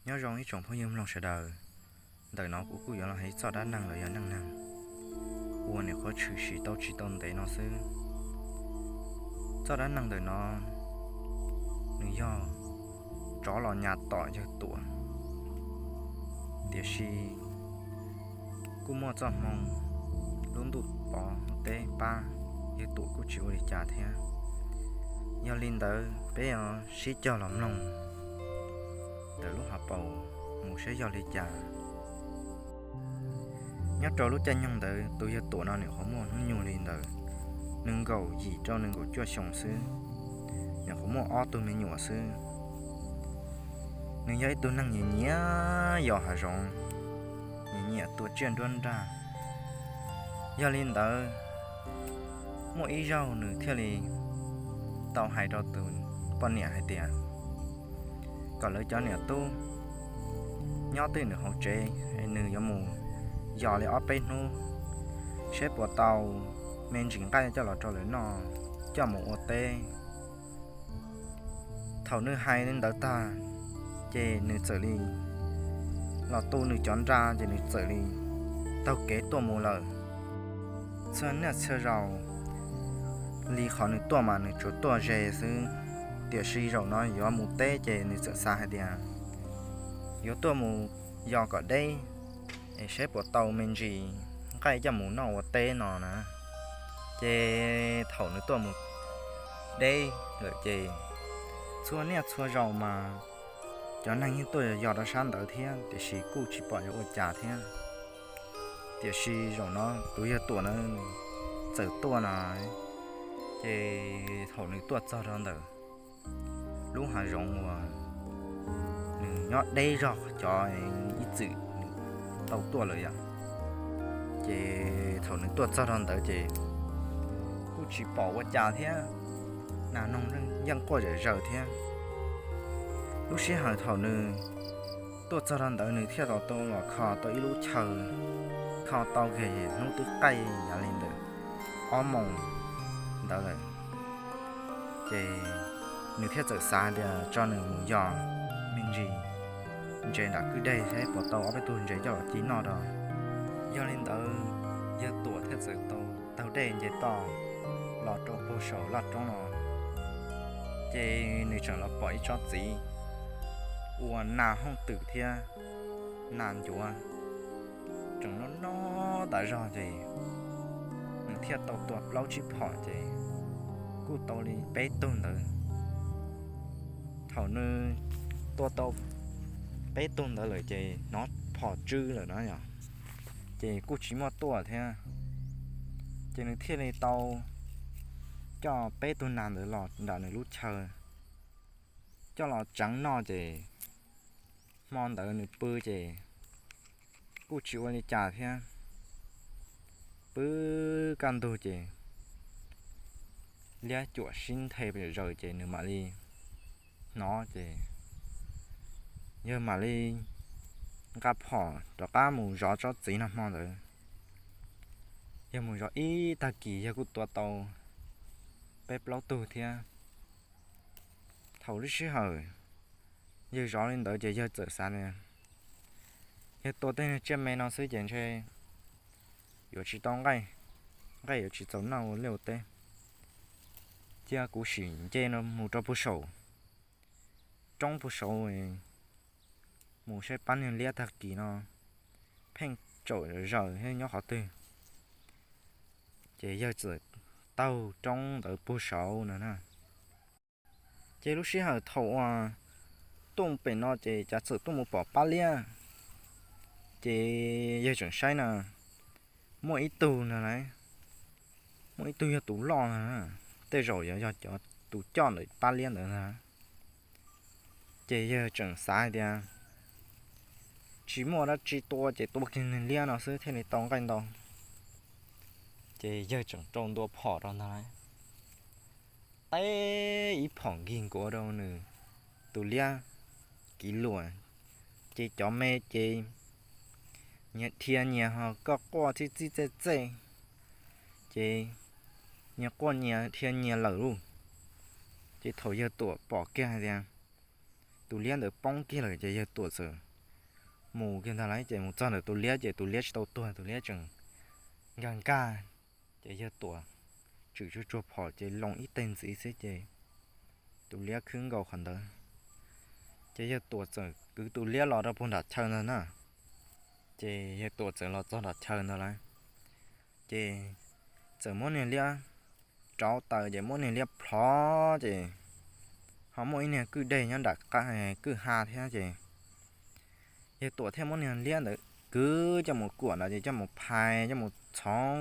Nyob zoo ib tsoom phooj ywg mloog sawv daws, ntawm no kuv kuj yuav los hais txoj dab neeg los yog neej neeg uas nyuam qhuav tshwm sim tau tsis tau ntev no xwb. Txoj dab neeg ntawm no nws yog tsov los nyas tom yawg Tuam, tiam sis kuj muaj txoj hmoo lub ntuj pov teb pab, yawg Tuam kuj tsis ua li cas thiab. Yog li ntawd peb sib cog los mloog ntawm lub hauv paus mus saib yog li cas. Nyob rau lub caij nyoog ntawd tus yawg Tuam no nws nyuam qhuav muaj hnub nyoog li ntawd nees nkaum yim rau nees nkaum cuaj xyoos xwb, nyuam qhuav muaj ob tug me nyuam xwb. Nws yog ib tug neeg nyiam nyiam yos hav zoov, nyiam nyiam tua tsiaj nruab nrag. Yog li ntawd, muaj ib zaug nws thiaj li tau hais rau tus poj niam hais tias kom lawv cov niam tub nyob twj ywm hauv tsev, nws yuav mus yos li ob peb hnub, saib puas tau me ntsis nqaij coj los rau lawv noj, coj mus ua teb. Thaum nws hais li ntawd tag, ces nws txawm li los tu nws cov nra, ces nws txawm li taug kev tuaj mus lawm. Txhua niaj txhua zaus li qhov nws tuaj mas nws tsuas tuaj ze xwb, tiam sis zaum no yuav mus teb ces nws txawm xav hais tias yuav tuaj mus yos kom deb, es saib puas tau me ntsis nqaij coj mus noj ua teb no na. Ces thaum nws tuaj mus deb lawm ces txhua niaj txhua zaus mas cov neeg yeej tuaj yos rau sab ntawd thiab, tiam sis kuj tsis pom yuav ua cas thiab. Tiam sis zaum no tus yawg Tuam na txawm tuaj no, ces thaum nws tuaj txog rau ntawm lub hav zoov uas nws nyob deb zog cov ib txwm tau tuaj lawm yom, ces thaum nws tuaj txog rau ntawd ces kuj tsis pom ua cas thiab, nas noog yeej quaj zom zaws thiab. Lub sij hawm thaum nws tuaj txog rau ntawd nws thiaj tau los kho tau ib lub chaw, kho tau kiag hnub twb qaij yav li ntawm ob moos ntawd lawm. Ces nws thiaj txawm xav tias tso nws mus yos me ntsis ntses nram kwj deg thiab puas tau ob peb tug ntses coj los ci noj rau. Yog li ntawd, yawg Tuam thiaj txawm tau taug dej nce toj los rau puag saum laj roob no, ces nws tseem los pom ib tsob txiv uas nas hooj twm thiab nas ncuav tseem noj noj tas zog, ces nws thiaj tau tua plaub tsib phom ces kuj tau li peb tug ntawd. Thaum nws tua tau peb tug ntawd lawm ces hnov phom tsw lawm no yog, ces kuj tsis muaj tuaj thiab. Ces nws thiaj li tau coj peb tug nas ntawd los nram nws lub chaw coj los tseev noj ces hmo ntawd nws pw ces kuj tsis ua li cas thiab. Pw kaj ntug ces liab cuam sib nthe zom zaws ces nws mam li hnov ces yawg mam li nqa phom rov qab mus zov tsob txiv no hmo ntawd. Yawg mus zov ib tag kis yawg kuj tua tau peb plaub tug thiab. Thaum lub sij hawm yawg zov li ntawd ces yawg txawm xav tias yawg tua tej tsiaj me no xwb ces ntshe yuav tsis tau nqaij, nqaij yuav tsis txaus noj ua liaj ua teb. Cia kuv sim nce mus rau puag saum roob puag saud mus saib pab niag liab tag kis no pheej tsaum zaws thiab nyob qhov twg. Ces yawg txawm taug roob ntawd puag saud no na. Ces lub sij hawm thaum uas tuaj pem no ces cas txawm tuaj mus pom pab liab. Ces yawg tseem saib na, muaj ib tug na, muaj ib tug yog tus loj na, tej zaum yuav yog cov tus coj ntawm pab liab ntawd ntag. Ces yawg tseem xav hais tias tsis muaj dab tsi tua ces tua kiag niag liab no xwb thiaj li tau nqaij ntau. Ces yawg tseem rau ntua phom rau ntag lauj, teb ib phom nkig nkuav rau nws tus liab kiv luam. Ces cov me ces nyias dhia nyias ho koj quaj txij txij txej txej, ces nyias quaj nyias dhia nyias lawm lauj. Ces thaum yawg Tuam pom kiag hais tias tus liab ntawd poob kiag lawm ces yawg Tuam txawm mus kiag ntag lauj. Ces mus txog ntawm tus liab ces tus liab tsis tau tuag, tus liab tseem nkag nkag. Ces yawg Tuam tshwm tsuag tsuag phom ces loo ib teg ntxiv xwb ces tus liab khwb nkaus qhov ntawd. Ces yawg Tuam txawm kwv tus liab los rau puag nram chaw ntag na. Ces yawg Tuam txawm los txog nram chaw ntag lauj, ces txawm muab niag liab rauv taws ces muab niag liab plhov ces ho muaj ib niag kwj deg nyob nram kwj ha thiab ces yawg Tuam thiaj muab niag liab ntawd kwv coj mus kuam ntawd ces coj mus phais coj mus txhoov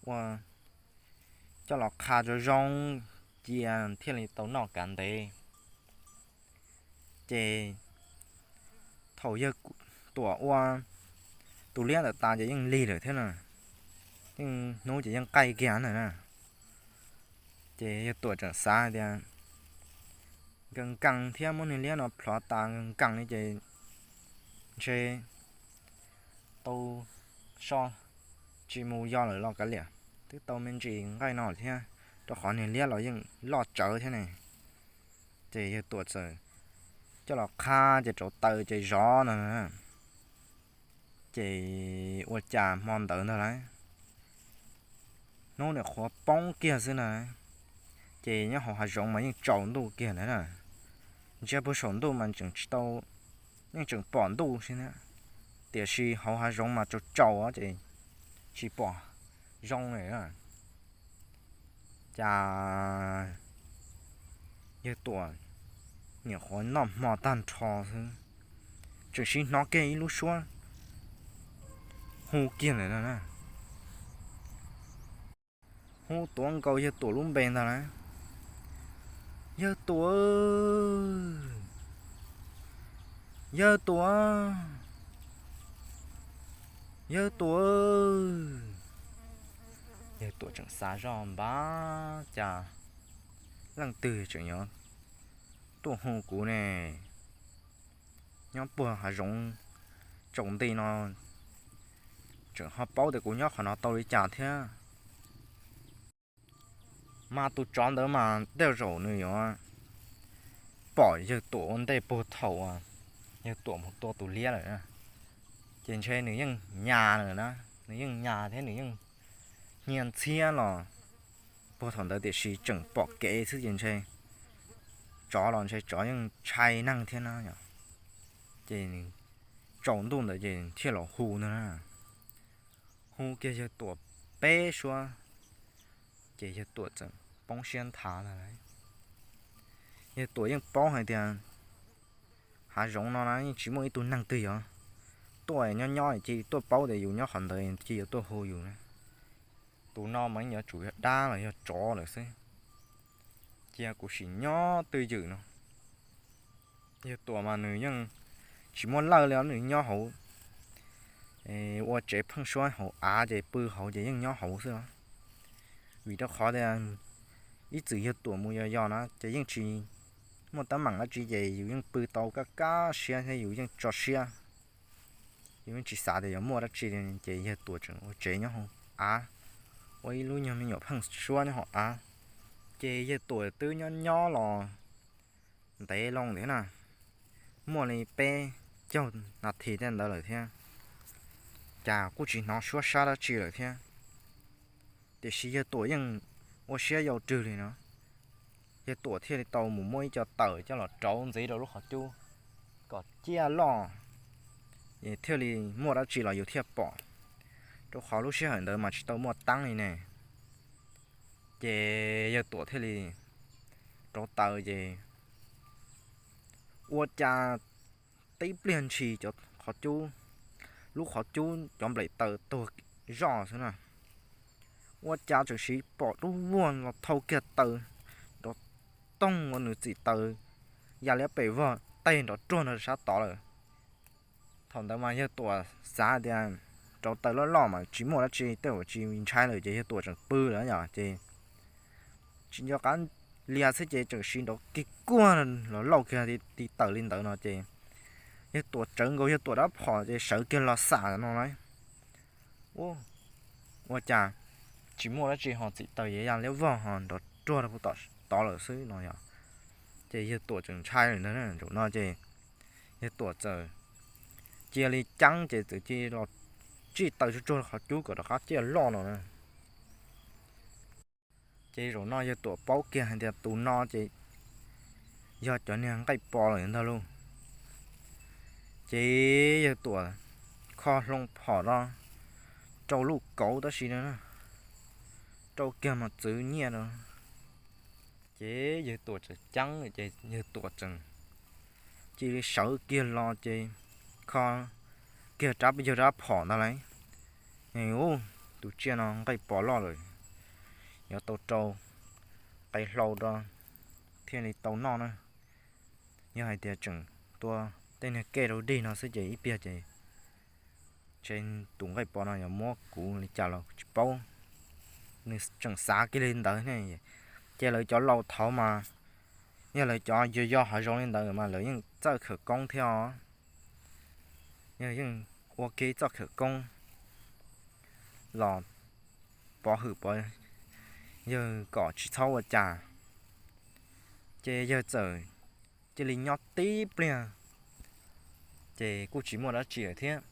ua coj los qha zoo zoo cia thiaj li tau noj kav ntev. Ces thaum yawg Tuam ua tus liab ntawd tas ces yeej lig lawm thiab na, yeej hnub ces yeej qaij kiag ntawd na. Ces yawg Tuam tseem xav hais tias nkees nkees thiab muab niag liab no plhov tas nkees nkees li ces ntshe tau so tsis mus yos lawm los kav liam, twb tau me ntsis nqaij no thiab, rau qhov niag liab los yeej loj tsawv thiab ne. Ces yawg Tuam txawm coj los qha ces rauv taws ces zov no. Ces ua cas hmo ntawd ntag lauj, hnub niam qhuav poob kiag xwb na, ces nyob hauv hav zoov mas yeej tsaus ntuj kiag ntawd na. Ntsia puag saum ntuj mas tseem tsis tau, yeej tseem pom ntuj xwb na, tiam sis hauv hav zoov mas tsaus tsaus ces tsis pom zoo li. Cas yawg Tuam niam qhuav noj hmo tag nrho xwb, tseem sim hnov kiag ib lub suab hu kiag lawm no na. Hu tuav nkaus yawg Tuam lub npe ntag lauj, yawg Tuam, yawg Tuam, yawg Tuam. Yawg Tuam tseem xav zoj npab cas leej twg tseem yuav tuaj hu kuv ne, nyob puag hav zoov tsaus nti no tseem ho paub tias kuv nyob qhov no tau li cas thiab. Mas tus tsov ntawd mas tej zaum nws yuav pom yawg Tuam ua ntej puag thaum yawg Tuam mus tua tus liab lawm, ces ntshe nws yeej nyas lawm na, nws yeej nyas thiab nws yeej hnia ntxhiab los puag thaum ntawd tiam sis tseem pom kev xwb ces ntshe tsov los ntshe tsov yeej ntshai neeg thiab na yom. Ces tsaus ntuj ntawd ces thiaj los hu ntag na, hu kiag yawg Tuam peb suab, ces yawg Tuam txawm poob siab nthav ntag lauj. Yawg Tuam yeej paub hais tias hav zoov no na yeej tsis muaj ib tug neeg twg yuav tuaj nyob nyob cia tuaj paub tias yus nyob qhov ntawd cia yuav tuaj hu yus na. Tus no mas yeej yuav tsum yog dab los yog tsov lawm xwb, cia kuv sim nyob twj ywm no. Yawg Tuam mas nws yeej tsis muaj lawj li os, nws nyob hauv ua tsev pheeb suab hauv av ces pw hauv ces yeej nyob hauv xwb os. Vim rau qhov tias ib txwm yawg Tuam mus yos yos na ces yeej tsis muaj teeb meem dab tsi ces yus yeej pw tau kaj kaj siab thiab yus yeej tso siab, yus yeej tsis xav tias yuav muaj dab tsi li. Ces yawg Tuam tseem ua tsev nyob hauv av, ua ib lub nyuag me nyuam pheeb suab nyob hauv av. Ces yawg Tuam twb nyob nyob los ntev loo thiab na, muaj li peb caug nas this tej ntawd lawm thiab, cas kuj tsis hnov suab sab dab tsi lawm thiab. Tiam sis yawg Tuam yeej ua siab yau rwg li no, yawg Tuam thiaj li tau mus muab ib co taws coj los rauv ntxiv rau lub qhov cub kom ciaj loj, es thiaj li muaj dab tsi los yus thiaj pom, rau qhov lub sij hawm ntawd mas tsis tau muaj teeb li ne. Ces yawg Tuam thiaj li rauv taws ces ua cas tib pliag ntshis cov qhov cub, lub qhov cub cov nplaim taws tuag zoj xwb na. Ua cas tseem siv pom dub vuag los thau kiag taws nrov toog ua nws txim taws ya liab pes vog teg nrov ruag nrog sab tod lawm. Thaum ntawd mas yawg Tuam xav tias rauv taws loj loj mas tsis muaj dab tsi tej uas tsis ntshai lawm ces yawg Tuam tseem pw lawm yom, ces tsis nco qab lias xwb ces tseem siv nrov kiag kuag los lauj kiag ti taws li ntawd no ces yawg Tuam tsawv nkaus yawg Tuam rab phom ces sawv kiag los xam no lauj. Ua cas tsis muaj dab tsi ho txim taws ya liab vog ho nrov ruag rau puag tom tod lawm xwb no yom. Ces yawg Tuam tseem ntshai lawm ntag na. Zaum no ces yawg Tuam txawm cia li ceeb ces txawm cia li los tsij taws tsuag tsuag qhov cub kom rov qab ciaj loj no na. Ces zaum no yawg Tuam paub kiag hais tias tus no ces yog cov niag nqaij pos lawm ntag lauj. Ces yawg Tuam kho hlo phom rau, rau lub kauv tab sis na, rau kiag mas txwv nyiaj rau. Ces yawg Tuam tseem ceeb ces yawg Tuam tseem cia li sawv kiag los ces kho kiag rab, yawg rab phom ntag lauj. Ub, tus tsiaj no nqaij pos loj lawm, yuav tau rau qe hlau rau thiaj li tau noj na. Yog hais tias tseem tua tej niag kej rau dig no xwb ces ib pliag ces ntshe tus nqaij pos no yuav muab kuv li cas los tsis paub. Nws tseem xav kiag li ntawd ne. Ces lawv cov laus thaud mas, yog lawv cov yog yog hav zoov li ntawd mas lawv yeej txawj khawv koob thiab os. Yawg yeej ua kiag txoj khawv koob los pov hwm pov yawg kom tsis txhob ua cas. Ces yawg txawm cia li nyob tib pliag, ces kuj tsis muaj dab tsi lawm thiab.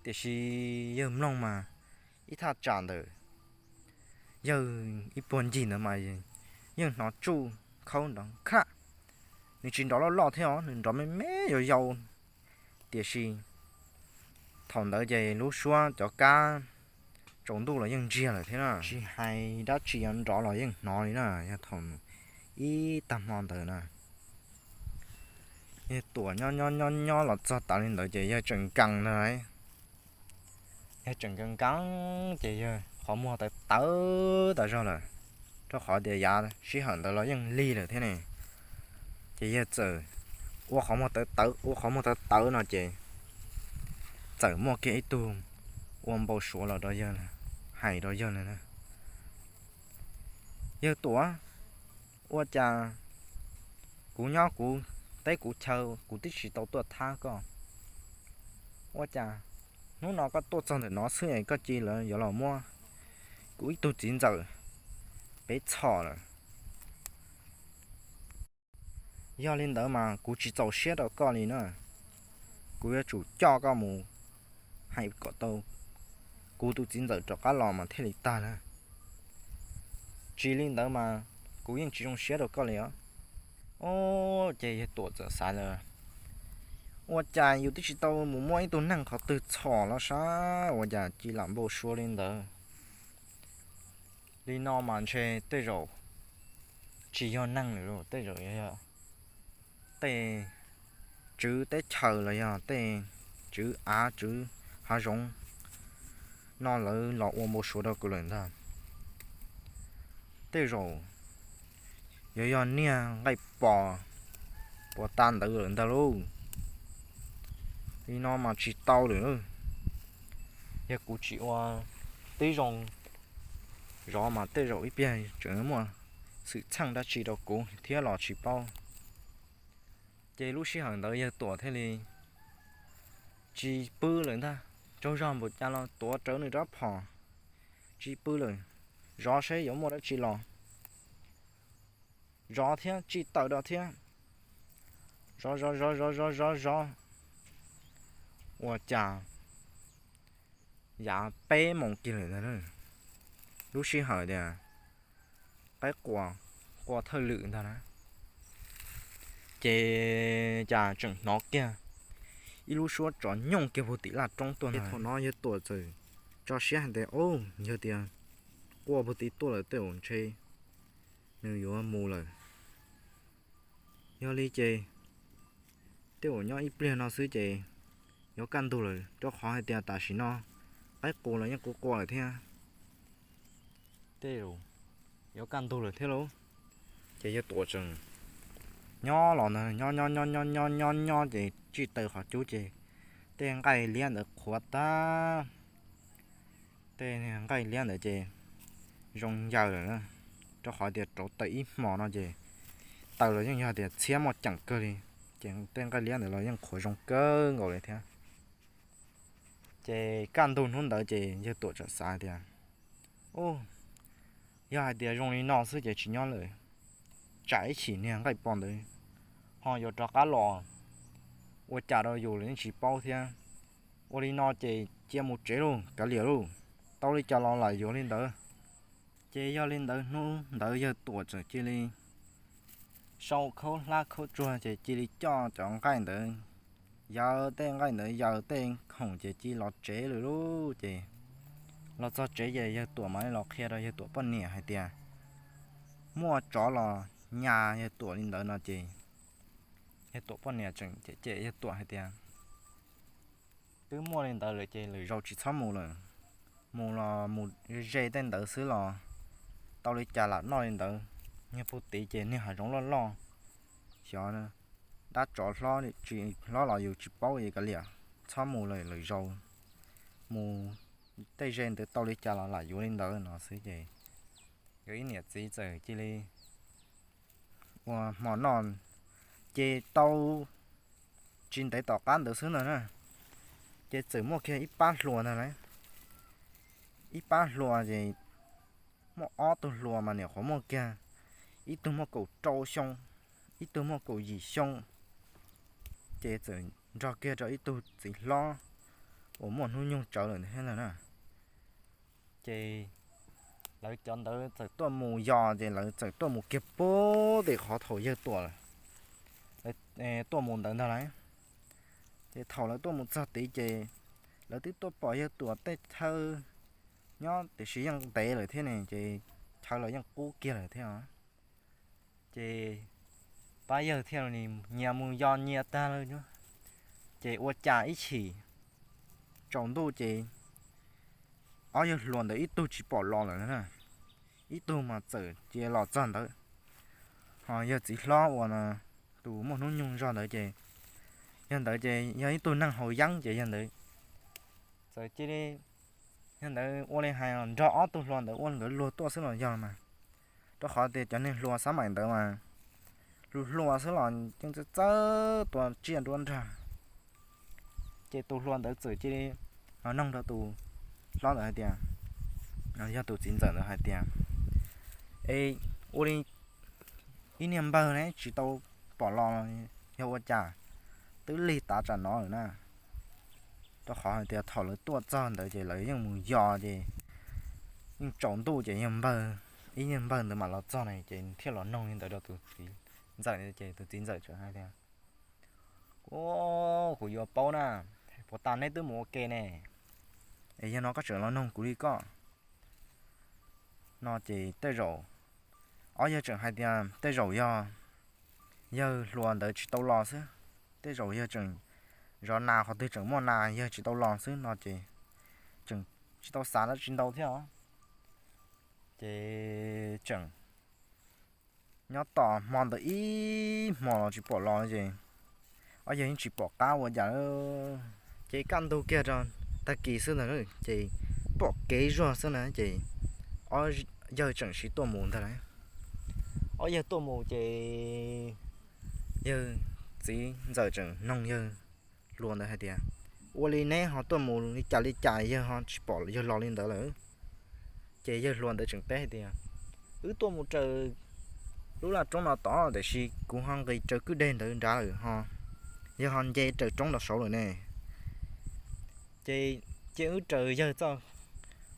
Tiam sis yawg mloog mas ib thaj tsam ntawm yawg ib puag ncig ntawd mas yeej hnov tsuj khaub nrov khaj. Nws tsis nrov loj loj thiab os, nws nrov me me yau yau. Tiam sis thaum ntawd ces lub suab cov kab tsaus ntuj los yeej ntsiag lawm thiab na. Tsis hais dab tsi yuav nrov los yeej hnov li na. Yog thaum ib tag hmo ntawd na, yawg Tuam nyob nyob nyob nyob los txog tas li ntawd ces yawg tseem nkees ntag. Yawg tseem nkees nkees ces yawg qhov muag tawv tawv tas zog lawm, rau qhov tias yav sij hawm ntawd los yeej lig lawm thiab ne. Ces yawg txawm ua qhov muag tawv tawv ua qhov muag tawv tawv no ces txawm muaj kiag ib tug ua npau suav los rau yawg, hais rau yawg na, Yawg Tuam, ua cas kuv nyob kuv teb kuv chaw kuv twb tsis tau tuaj thab koj, ua cas hnub no koj tuaj txog ntawm no xwb es koj cia li yuav los muab kuv ib tug txiv ntxawm peb txhom lawm? Yog li ntawd mas kuv tsis txaus siab rau koj li na. Kuv yuav tsum coj koj mus hais kom tau kuv tus txiv ntxawm rov qab los mas thiaj li tag na. Tsis li ntawd mas kuv yeej tsis zoo siab rau koj li os. Os, ces yawg Tuam txawm xav lawm, ua cas yus twb tsis tau mus muab ib tug neeg qhov twg txhom los sav, ua cas cia li lam npau suav li ntawd. Li no mas ntshe tej zaum tsis yog neeg lawm, tej zaum yog tej tswv teb chaws los yog tej tswv av tswv hav zoov no lawv los ua npau suav rau kuv lawm ntag. Tej zaum yuav yog niag nqaij pos puas tas ntawd lawm ntag lauj. Li no mas tsis tau lawm. Yog kuv tsis ua tib zoo zov mas tej zaum ib pliag tseem muaj xwm txheej dab tsi rau kuv thiab los tsis paub. Ces lub sij hawm ntawd yawg Tuam thiaj li tsis pw lawm ntag, tsaug zog npaum cas los tuav rawv nws rab phom, tsis pw lawm, zov seb yuav muaj dab tsi los. Zov thiab tsij taws rau thiab, zov zov zov zov zov zov zov, ua cas yav peb moos kiag lawm ntag, lub sij hawm tias qaib qua, qua thawj lwm ntag na, ces cas tseem hnov kiag ib lub suab tsov nyooj kiag puag tim laj roob tuaj ntag. Thaum no yawg Tuam txawm tso siab hais tias, Au, yog tias qua puag tim tuaj lawm tej zaum ntshe nws yuav mus lawm. Yog li ces tej zaum nyob ib pliag no xwb ces yuav kaj ntug lawm, rau qhov hais tias tam sim no qaib qus los yeej qua qua lawm thiab. Tej zaum yuav kaj ntug lawm thiab lauj. Ces yawg Tuam tseem nyob los ntag, nyob nyob nyob nyob nyob nyob nyob ces tsij taws qhov cub ces tej nqaij liab ntawd qhuav tag. Tej nqaij liab ntawd ces zoo ncaws lawm, rau qhov tias rauv taws ib hmos no ces taws los yeej yog tias txhiab muaj ceem kawg li, ces tej nqaij liab ntawd los yeej qhuav zoo kawg nkaus li thiab. Ces kaj ntug hnub ntawd ces yawg Tuam tseem xav tias, Ub, yog hais tias zoo li no xwb ces tsis nyob lawm. tsam ib chim niag nqaij pom ntawd ho yuav rov qab los ua cas rau yus los yeej tsis paub thiab. Ua li no ces cia mus tsev lauj, kav liam lauj, tau li cas los lam yuav li ntawd. Ces yog li ntawd hnub ntawd yawg Tuam txawm cia li sau khaub hlab khaub tsuag ces cia li coj cov nqaij ntawd, yaws tej nqaij ntawd yaws tej khoom ces cia li los tsev lawm lauj. Ces los txog tsev ces yawg Tuam mam li los qhia rau yawg Tuam poj niam hais tias muaj tsov los nyas yawg Tuam li ntawd no ces yawg Tuam poj niam tseem cem cem yawg Tuam hais tias twb muaj li ntawd lawm ces lwm zaus tsis txhob mus lawm, mus los mus ze tej ntawd xwb los tau li cas lam noj li ntawd. Niag pug tid ces niag hav zoov loj loj, xyov dab tsov hlob tsis hlob los yus tsis paub es kav liam, txhob mus lawm, lwm zaus mus tej ze ntawd tau li cas los lam yuav li ntawd no xwb ces nkawd ib niam txiv txawm cia li ua hmo noj. Ces tau tsis ntev tom qab ntawd xwb ntag na, ces txawm muaj kiag ib pab hluas ntag lauj. Ib pab hluas ces muaj ob tug hluas mas nyuam qhuav muaj kiag, ib tug muaj kaum rau xyoo, ib tug muaj kaum yim xyoo, ces txawm nrog kiag rau ib tug txiv hlob uas muaj hnub nyoog tsawv lawm thiab ntag na. Ces lawv cov ntawd txawm tuaj mus yos ces lawv txawm tuaj mus kiag puag tim qhov thaum yawg Tuam tuaj mus ntawd ntag lauj. Ces thaum lawv tuaj mus txog tid ces lawv twb tuaj pom yawg Tuam tej chaw nyob tiam sis yeej ntev lawm thiab ne, ces chaw los yeej qub kiag lawm thiab os. Ces pab yawg thiaj li nyias mus yos nyias tag lawm. Ces ua cas ib chim tsaus ntuj ces ob yawg hluas ntawd ib tug tsis pom los lawm na, ib tug mas txawm cia los txog ntawd. Ho yawg txiv hlob uas tus muaj hnub nyoog zog ntawd ces yawg ntawd ces yog ib tug neeg haus yeeb ces yawg ntawd txawm cia li, yawg ntawd ua li hais nrog ob tug hluas ntawd ua nkawd luag tuaj xwb los yog mas, rau qhov tias cov niag hluas xab maim ntawd mas hluas hluas xwb los yeej txawj txawj tua tsiaj nruab nrag. Ces tus hluas ntawd txawm cia li los noog rau tus hlob ntawd hais tias, yog tus txiv ntxawm ntawd hais tias, es ua li ib niag npawg ne tsis tau pom los, yog ua cas twb lig tav tsam no lawm na. Rau qhov hais tias thaum lawv tuaj txog ntawd ces lawv yeej mus yos ces yeej tsaus ntuj ces yawg npawg, ib yawg npawg ntawd mam los txog na, ces thiaj los noog li ntawd rau tus txiv ntxawm. Ces tus txiv ntxawm txawm hais tias, kuv, kuv yuav paub na, puas tas neb twb mus ua ke ne, es yog no koj tseem los noog kuv li koj no. Ces tej zaum ob yawg tseem hais tias tej zaum yog yawg hluas ntawd tsis tau los xwb, tej zaum yawg tseem zov nas qhov twg tseem muaj nas yawg tsis tau los xwb no ces tseem tsis tau xav dab tsi ntau thiab os. Ces tseem nyob tos hmo ntawd ib hmo los tsis pom los ces ob yawg yeej tsis pom qab ua cas. Ces kaj ntug kiag rau tag kis xwb ntag ces pom kev zuag xwb na ces ob yawg tseem sim tuaj mus ntag lauj. Ob yawg tuaj mus ces yawg txiv ntxawm tseem noog yawg hluas ntawd hais tias, ua li neb ho tuaj mus li cas li cas yawg ho tsis pom yawg los li ntawd lawm? Ces yawg hluas ntawd tseem teb hais tias, wb tuaj mus raws lub laj roob no tod tiam sis kuv ho nqis raws kwj deg ntawd nrad lawm ho, yawg ho nce raws roob rau saud lawm ne. Ces cia wb raws yawg txoj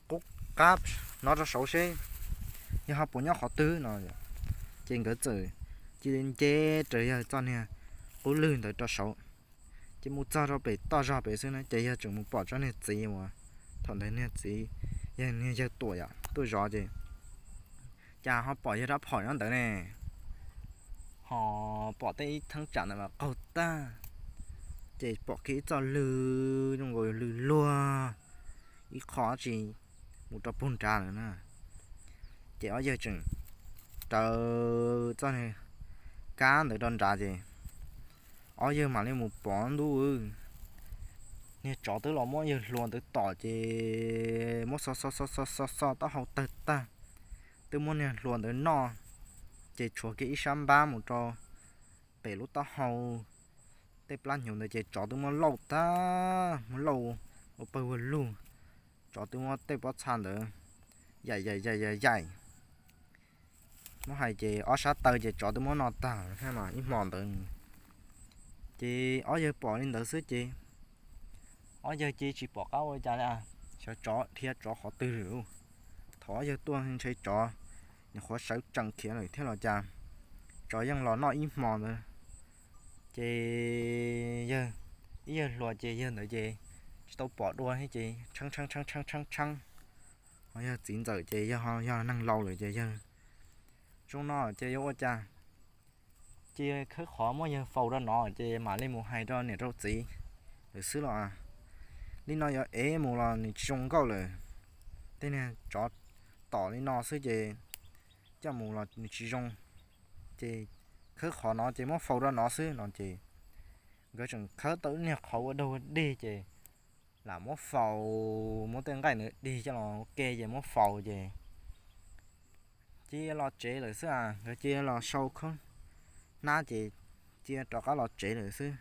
qub qab no rau saud seb yawg ho puas nyob qhov twg no. Ces nkawd txawm cia li nce raws yawg txoj niag qub lwg ntawd rau saud. Ces mus txog rau pem toj zog pem xwb na ces yawg tseem mus pom tsob niag txiv uas thaum ntawd niag txiv yog niag yawg Tuam yom tuaj zov ces cas ho pom yawg rab phom nyob ntawd ne, ho pom tej ib theeb tsam ntawd mas qaug tag. Ces pom kiag ib txoj lwg zoo nkaus lwg luag ib qho dab tsi mus rau puag nrad lawm na. Ces ob yawg tseem raws txoj kab ntawd rau nrad ces ob yawg mam li mus pom ntuj, niag tsov twb los muab yawg hluas ntawd tom ces muab xo xo xo xo xo xo taub hau tawg tag, twb muab niag hluas ntawd noj. Ces tshuav kiag ib sab npab mus rau pem lub taub hau, tej plab hnyuv ntawd ces tsov twb muab lauj tag, muab lauj ua pawg ua lug. Tsov twb muab tej pob txha ntawd yaim yaim yaim yaim yaim Muab hais ces ob sab taw ces tsov twb muab noj tag thiab mas ib hmo ntawd. Ces ob yawg pom li ntawd xwb ces ob yawg ces tsis pom qab ua cas li, xyov tsov dhia tsov qhov twg lawm. Thaum ob yawg tuaj ntshe tsov nyuam qhuav sawv tsees khiav lawm thiab los cas, tsov yeej los noj ib hmo ntawd. Ces yawg, ib yawg hluas ces yawg ntawd ces tsis tau pom dua thiab ces tshee tshee tshee tshee tshee tshee. Ho yawg txiv ntxawm ces yawg ho yog neeg laus lawm ces yawg zoo no ces yuav ua cas, ces khawb qhov muab yawg faus rau no ces mam li mus hais rau niam rau txiv lawm xwb los. Li no yuav ev mus los nws tsis zoo nkauj lawm. Tej niag tsov tom li no xwb ces coj mus los nws tsis zoo. Ces khawb qhov no ces muab faus rau no xwb no ces nkawd tseem khawb tau ib niag qhov ua dog ua dig ces lam muab faus, muab tej nqaij ntawd dig coj los ua ke ces muab faus ces cia los tsev lawm xwb a. Nkawd cia los sau khaub hnab ces cia rov qab los tsev lawm xwb.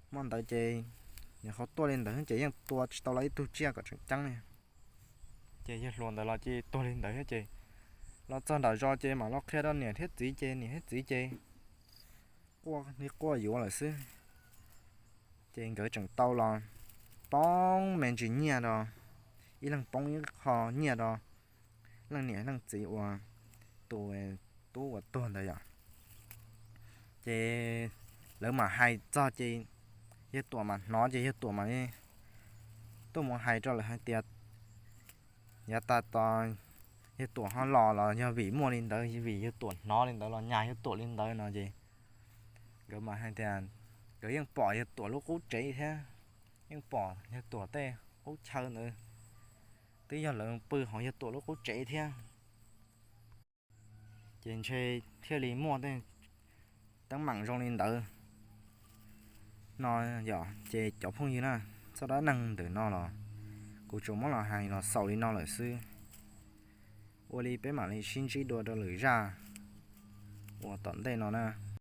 Hmo ntawd ces nyuam qhuav tuaj li ntawd ces yeej tua tsis tau los ib tug tsiaj kom tseem ceeb li. Ces yawg hluas ntawd los ces tuag li ntawd thiab ces los txog nram zos ces mam los qhia rau niam thiab txiv ces niam thiab txiv ces quaj li quaj yuav lawm xwb. Ces nkawd tseem tau los poob me ntsis nyiaj rau, ib leeg poob ib qho nyiaj rau leej niam leej txiv uas tus tub uas tuag ntawd yom. Ces lawv mam hais txog ces yawg Tuam mam hnov ces yawg Tuam mam li tuaj mus hais rau lawv hais tias yav tas tos yawg Tuam ho los los yog vim muaj li ntawd, vim yawg Tuam hnov li ntawd los nyas yawg Tuam li ntawd no ces nkawd mam hais tias nkawd yeej pom yawg Tuam lub qub tsev thiab, yeej pom yawg Tuam tej qub chaw ntawd twb yog lawv pw hauv yawg Tuam lub qub tsev thiab. Ces ntshe thiaj li muaj tej teeb meem zoo li ntawd no yom. Ces cov phooj ywg na, txoj dab neeg ntawm no los kuv tsuas muab los hais los xaus li no lawm xwb. Ua li peb mam li sib ntsib dua rau lwm zaj uas tom ntej no na.